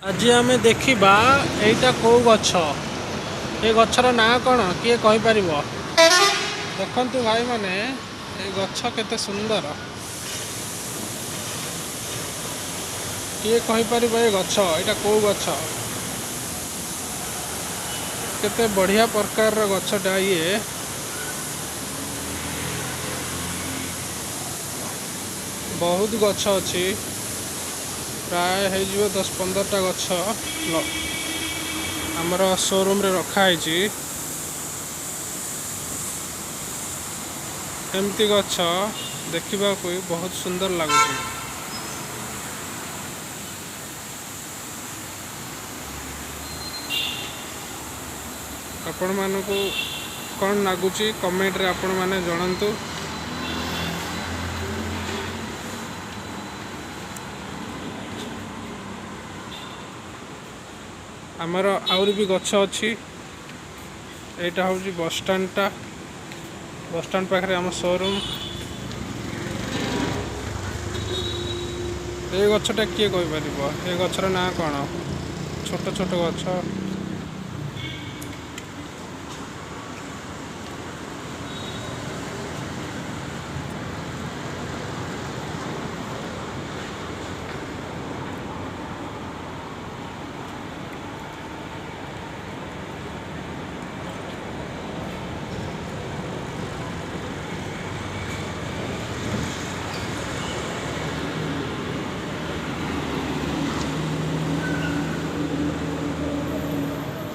ଆଜି ଆମେ ଦେଖିବା ଏଇଟା କୋଉ ଗଛ, ଏ ଗଛର ନାଁ କ'ଣ, କିଏ କହିପାରିବ? ଦେଖନ୍ତୁ ଭାଇମାନେ, ଏ ଗଛ କେତେ ସୁନ୍ଦର। କିଏ କହିପାରିବ ଏ ଗଛ, ଏଇଟା କୋଉ ଗଛ? କେତେ ବଢ଼ିଆ ପ୍ରକାରର ଗଛଟା ଇଏ। ବହୁତ ଗଛ ଅଛି, ପ୍ରାୟ ହେଇଯିବ 10-15ଟା ଗଛ ଆମର ସୋରୁମ୍ରେ ରଖା ହେଇଛି। ଏମିତି ଗଛ ଦେଖିବାକୁ ବହୁତ ସୁନ୍ଦର ଲାଗୁଛି। ଆପଣମାନଙ୍କୁ କ'ଣ ଲାଗୁଛି କମେଣ୍ଟରେ ଆପଣମାନେ ଜଣାନ୍ତୁ। ଆମର ଆହୁରି ବି ଗଛ ଅଛି। ଏଇଟା ହେଉଛି ବସଷ୍ଟାଣ୍ଡଟା, ବସଷ୍ଟାଣ୍ଡ ପାଖରେ ଆମ ସୋରୁମ୍। ଏ ଗଛଟା କିଏ କହିପାରିବ? ଏ ଗଛର ନାଁ କ'ଣ? ଛୋଟ ଛୋଟ ଗଛ।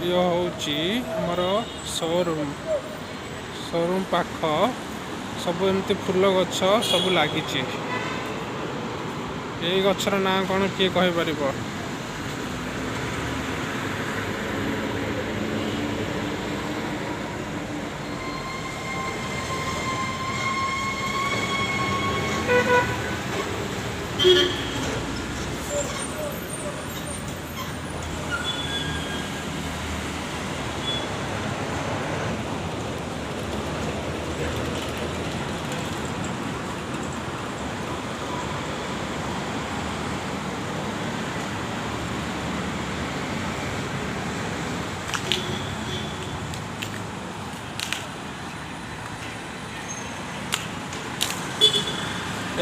ଇଏ ହେଉଛି ଆମର ସୋରୁମ୍। ସୋରୁମ୍ ପାଖ ସବୁ ଏମିତି ଫୁଲ ଗଛ ସବୁ ଲାଗିଛି। ଏଇ ଗଛର ନାଁ କ'ଣ କିଏ କହିପାରିବ?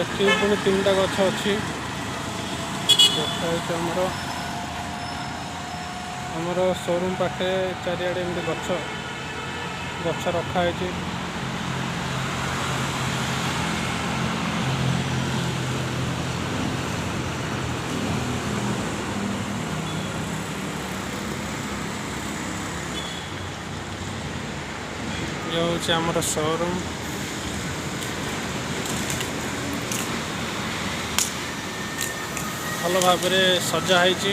ଏଠି ପୁଣି 3ଟା ଗଛ ଅଛି। ଦେଖା ହେଉଛି ଆମର ସୋରୁମ୍ ପାଖରେ ଚାରିଆଡ଼େ ଏମିତି ଗଛ ଗଛ ରଖା ହେଇଛି। ଇଏ ହେଉଛି ଆମର ସୋରୁମ୍। ଭଲ ଭାବରେ ସଜା ହେଇଛି।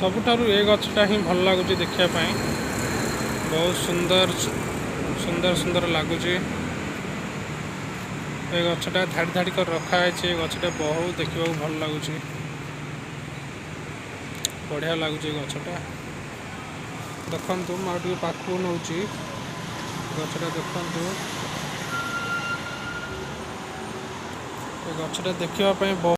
ସବୁଠାରୁ ଏ ଗଛଟା ହିଁ ଭଲ ଲାଗୁଛି ଦେଖିବା ପାଇଁ। ବହୁତ ସୁନ୍ଦର ସୁନ୍ଦର ସୁନ୍ଦର ଲାଗୁଛି। ଏ ଗଛଟା ଧାଡ଼ି ଧାଡ଼ି କରି ରଖା ହେଇଛି। ଏ ଗଛଟା ବହୁତ ଦେଖିବାକୁ ଭଲ ଲାଗୁଛି, ବଢ଼ିଆ ଲାଗୁଛି ଏ ଗଛଟା। ଦେଖନ୍ତୁ, ମୁଁ ଆଉ ଟିକେ ପାଖକୁ ନେଉଛି ଗଛଟା। ଦେଖନ୍ତୁ, ଏ ଗଛଟା ଦେଖିବା ପାଇଁ ବହୁତ